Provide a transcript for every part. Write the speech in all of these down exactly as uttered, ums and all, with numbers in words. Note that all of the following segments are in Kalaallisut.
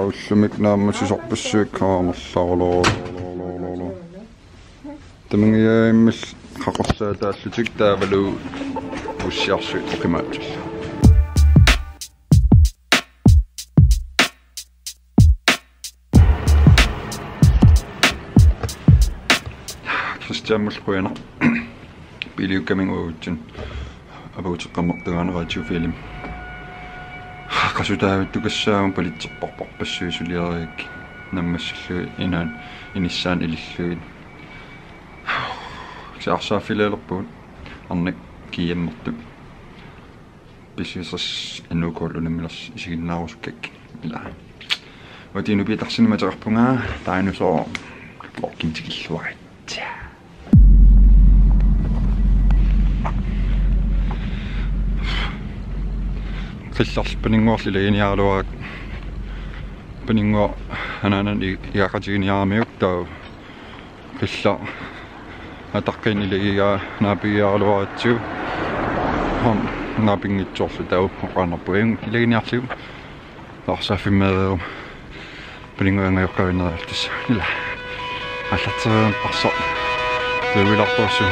Ullumi naammassisarpassuit qaamarlaarlu. Tamangiaamil qaqorsaataallutik taavalu ussiarsuit oqimaatsillu. Christian Mulquena. Biiliukkamik uagutsinnut apaguteqqammertagaanni radiofilm. Qasutaavittukassaammat palitserparparpassuit suliarigakkit naammassillugit inaat inissaanut ilillugit. Kisianni arsaaffileerpugut arnat kiammertut. B syvogtres N O K-llu unamminersi isiginnaarusukkakkit. Ila. Uagut inupiit taarsinnaateqarpunga, taanna soorlu vlogimik tikilluaritsi. Qillarlu paninnguarlu ilaginiaraluarakku. Paninnguaq anaananut i-, igaqatiginiaramiuk taava qillaq ataqqinillu ilagigaa naapigiaraluaratsigu. Ham, naapinngitsoorlu taava oqaannarpunga ilaginiarlugu. Arsaaffimmik paninnguangajoqqavinneraltissa. Ila. Allatsereerparsoq. Tuivilartuassu.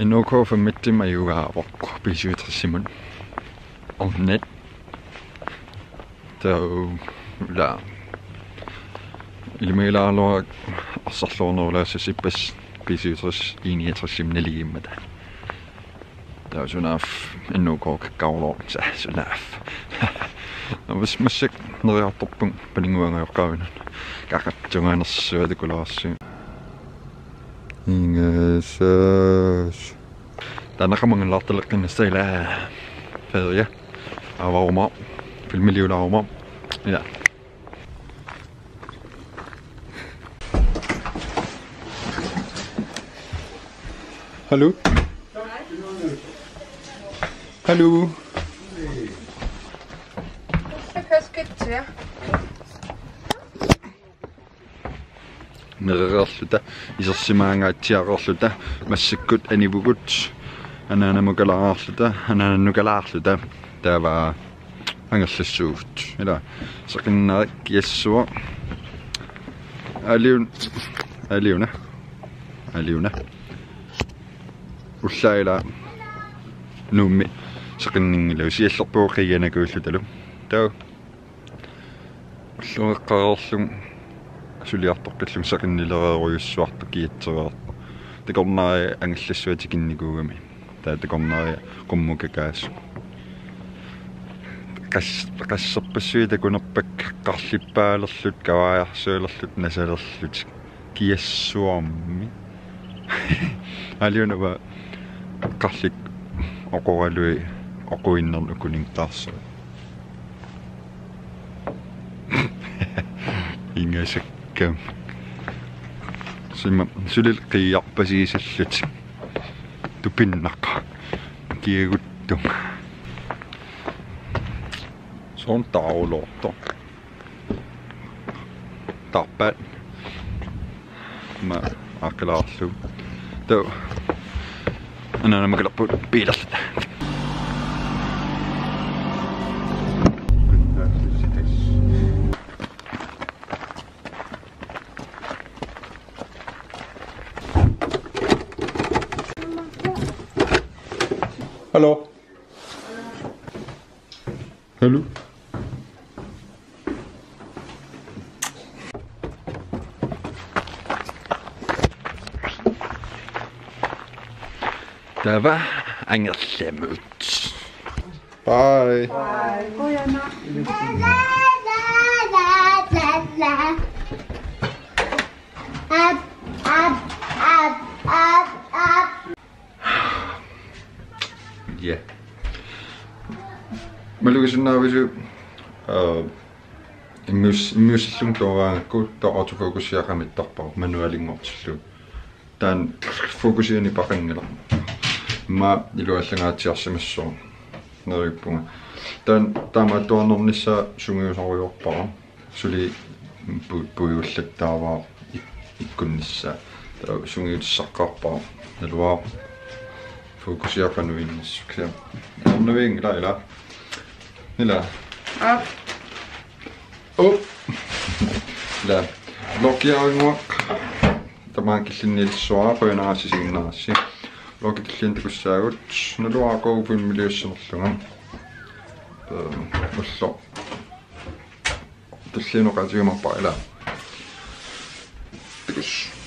N O K femogtyve ajugaavoq B syvogtres-imut. Ornat. Taava ila. Ilimagilaarluarakku arsarluarnerulaassasoq ippassaq B syvogtres I niogtres-imut naligiimmata. Taava sunaaffa N O K-kakkaarluartoq sunaaffa. Mas-, massakkut neriartorpunga paninnguangajoqqaavinut. Qaqattunganersuaq takulaarsuaq. Ingasaas. Taanna qamanngilaartaleqqinnassaq ila ferie. Avarumaarpoq. Filmiliulaaruma. Ila. Hallo? Hallo? Nerereerluta, isersimaangaatsiareerluta, massakkut anivugut, anaanamukalaarluta, anaanannukalaarluta, taava angerlassuugut. Ila, seqinneq kiassuaq. Aliun-, aliuna. Aliuna. Ullaaq ila Nuummi seqinninngilagut, siallerpugut qiianakujulluta. Taava. Ulluinnarni eqqareerlugu suliartoqqillugu seqinnilereerujussuartoq kiatsereerpoq. Takornariat angerlassuaq tikinnikuugami. Taava takornariat qummukakaasut. Qas-, qasserpassuit takunerpakka qarlippaalerlutik, kavaajarsualerlutik, nasalerlutik. Kiassuarmi. Aliuna uanga qarlik oqoralui oquinnarnut ukuninngikkaarsoq. Ingasakkami. Sima, suli qiiarpasiisallutik. Tupinnaq. Kiaguttunga. Soorlu taarulortoq. Taarpaat. Aamma aaqqilaarlugu. Taava. Anaanamukalaarpugut biilerluta. Hallo. Hallo. Taava angerlamut. Bye. Ja. Malugisunnaavisu, øh, immius-, immiussillunga tooraangakku taava autofokusiaqamittarpara manualinngortillugu. Taanna fokusiani paqanngilaq. Immaqa iluallangaatsiarsimassaaq. Neriuppunga. Taanna taamaattuarnernissaa sungiusorujoorpara. Suli pu-, puigullattaavaa ik-, ikkunnissaa. Taava sungiutissaqqaarpara. Naluara. Fokusiaq qanuinnissuk. Kisianni. Ernuinngilara ila. Ila. Aap. Up. Ila. Vlogiaringuaq. Tamaanga killinniilissuara, qujanaq assigiinnerassi. Vlogit tulliani takussaagut. Naluara Go Filmiliussanerlunga. Øhm, ulloq. Tulliani oqaatigiumaarpara ila. Takuss.